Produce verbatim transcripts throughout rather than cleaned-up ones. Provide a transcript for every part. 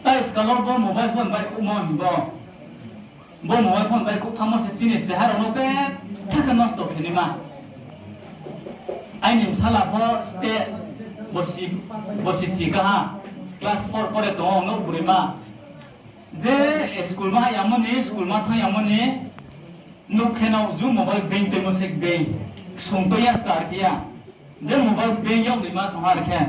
Tai skal wo bo mobile phone baihkhouhmo hing bo. Bo mobile phone baihkhouh thanngmo se chini cheha rao no betha khe nosto khe naima. Aini bsala pho state bosi, bosi chi kaha, class four pore tong ou, nouh broima. Je school ma hah yamo ni, school ma thanng yamo ni, nouh khe no ju mobile beng toimo se beng, ksung toi ya ska ar khe ya. Je mobile beng yag ni ma song ha ar khe,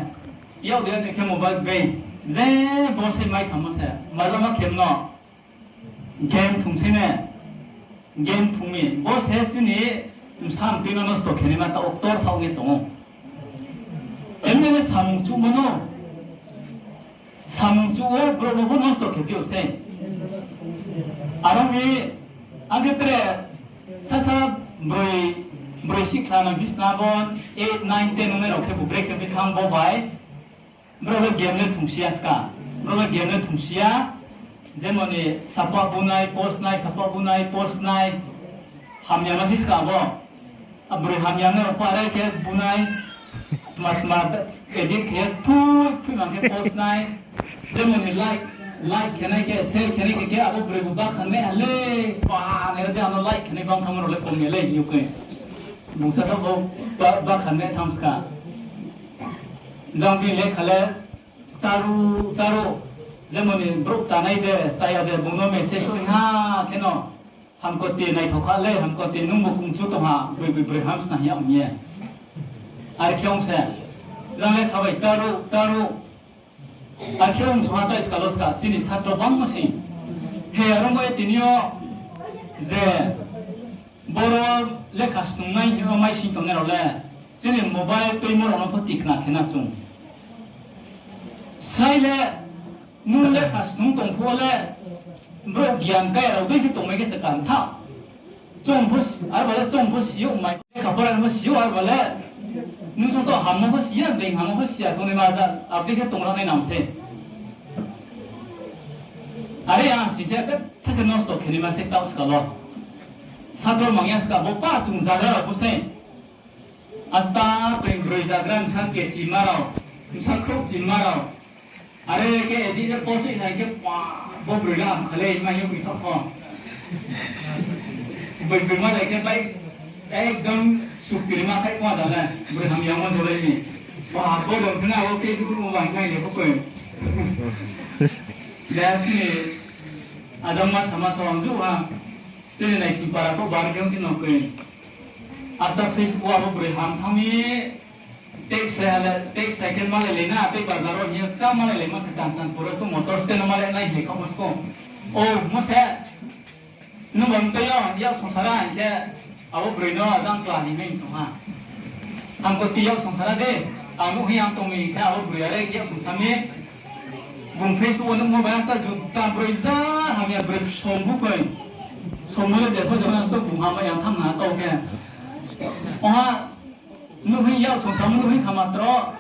yag ni khe mobile beng, je bo se mai samo se, maja ma khe no. Game thung se ne, game thung mi, bo se chini bsa mtui no nosto khe naima taoh wo ktor thaoh ye tong ou. Emne le samung chuhmo no, samung chuh wo brouh no pho nosto khe phi ou sei. Aro mi, ang khe tre sasa broi, broi sikhla no bisna bo eight, nine, ten ongnai rao khe bu break khe phi thanng bo bai. Brouh le game le thungsi ya ska. Brouh le game le thungsi ya. Jemon ni sapa bunai, post nai, sapa bunai, post nai. Hamya ma si ska bo. A broi hamya nai rao pho are khe bunai. Tma tma edit khe phui phui mang khe post nai. Jemon ni like, like khe nai khe, share khe nai khe, khe abo broi bu bakhan nai ha le. Pa nai de ano like khe nai bang thanngmo rao le kom ya le, U K. Bung sa tho bo ba, bakhan nai thanng ska. Jang bini lekha le cháru, cháru, jemon ni brouh chánai de, cháya de, bung no message ong ha kheno, Hamkoti naithao kha le, Hamkoti nungbu kungchu tong ha, broi broi broi hamsna hing ya ong ye. Are khe ong se, jang lekha bai cháru, cháru, are khe ong song ha tai skal wo ska, chini satro bangmo sing. He aro mo ye tini yo je, boro lekha snungnai hingmo mai sing tongnai rao le, chini mobile tuimo rao no pho tikna khe na chung. Srai le, nung lekha snung tong phuh wo le, brouh gian kaya rao dei khe tongmai khe se kan tha. Chung pho, arba le chung pho si ou mai. Lekha pora no pho si ou arba le. Nung soso hammo pho si ya, being hammo pho si ya, tongnaima ja, abo dei khe tong ra nai nang se. Are ang sing khe betha khe nosto khe naima se taoh skal wo. Satro mang ya ska bo pa chung zagra rao pho se. Asta being broi zagra bsa kechima rao, bsa khrouhchima rao. Are khe edit le post nai khe pa, bo broi le ham kha le hingma hing ye kisa pho. Bai broi ma lai khe bai ekdom sukti rima khai pho da le, broi hamya mo jolai ni. Pa, bo dong khna abo Facebook mo bai nai le pho koi. Le chini ajang ma sama sa ang ju ha. Chini naising para pho bar khe ong khe no koi. Asta Facebook abo broi ham thanng mi, text sai ha le, text sai khe malai lai na, tei bazar wo hing ye chá malai lai ma se Kanchanpur wo so motor stand no malai nai hing ye khaohmo sko. O, mo se, nung bam tei yo, yak songsara hing khe, abo broi no jang kla hing nai song ha. Hamkoti yak songsara de, ang nuh hing ang tong mi hing khe abo broi are yak songsa mi, bung Facebook wo nuhmo bai asta juta broi ja hamya broi som bu koi. Som le je pho je pho nang sto bung hamya yang tham na kau khe. Oha nuh hing yak songsamo nuh hing kha matro.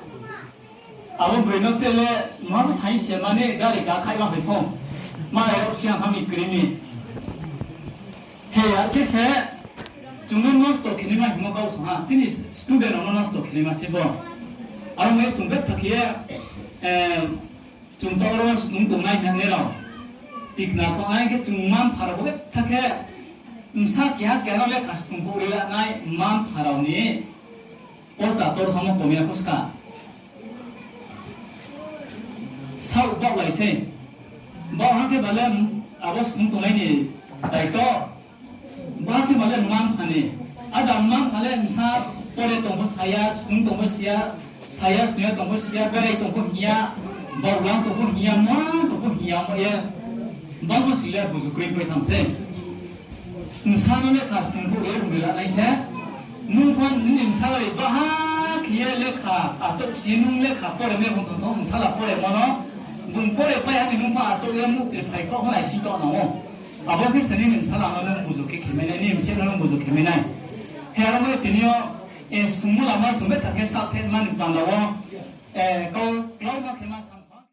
Abo broi no te le mha bo sai se mani gari ga khai ma phai pho. Ma yak siang ham ni kri mi. He, ar khe se, chung no nosto khe naima hingmo kau song ha, chini student rao no nosto khe naima se bo. Aro mo ye chung betha khe ye, chung taoh ro snung tongnai hing nai rao. Tikna khaoh nai khe chung mma-mpha rao bo betha khe, bsa keha keha no lekha snung khouh ri la nai mma-mpha rao ni pocha tor thanngmo kom ya kho ska. Saoh baohlai se. Baoh ha khe ba le abo snung tongnai ni daito. Baoh ha khe ba le mma-mpha ni. Ada mma-mpha le bsa pore tong pho sa ya, snung tong pho si ya, sa ya, snung ya tong pho si ya, berai tong pho hing ya, baohlang tong pho hing ya, mang tong pho hing ya, ong ye. Bangmo sing le buzu kroi pai tham se. Bsa no lekha snung khouh ye rung ri la nai khe, nung pho nini bsa bai baha khe ye lekha achouh si nung lekha pore me hong tong tong bsala pore mo no, bung pore pai ha ni nung pho achouh ye muhtri phai khouh nai si to nang ou. Abo khe se nini bsala no nung buzu khe khe mai nai, nini bsa no nung buzu khe mai nai. He aro mo ye tini yo, e, sungmo lama chung betha khe saoh khe mani panda wo, e, kau klauma khe ma sa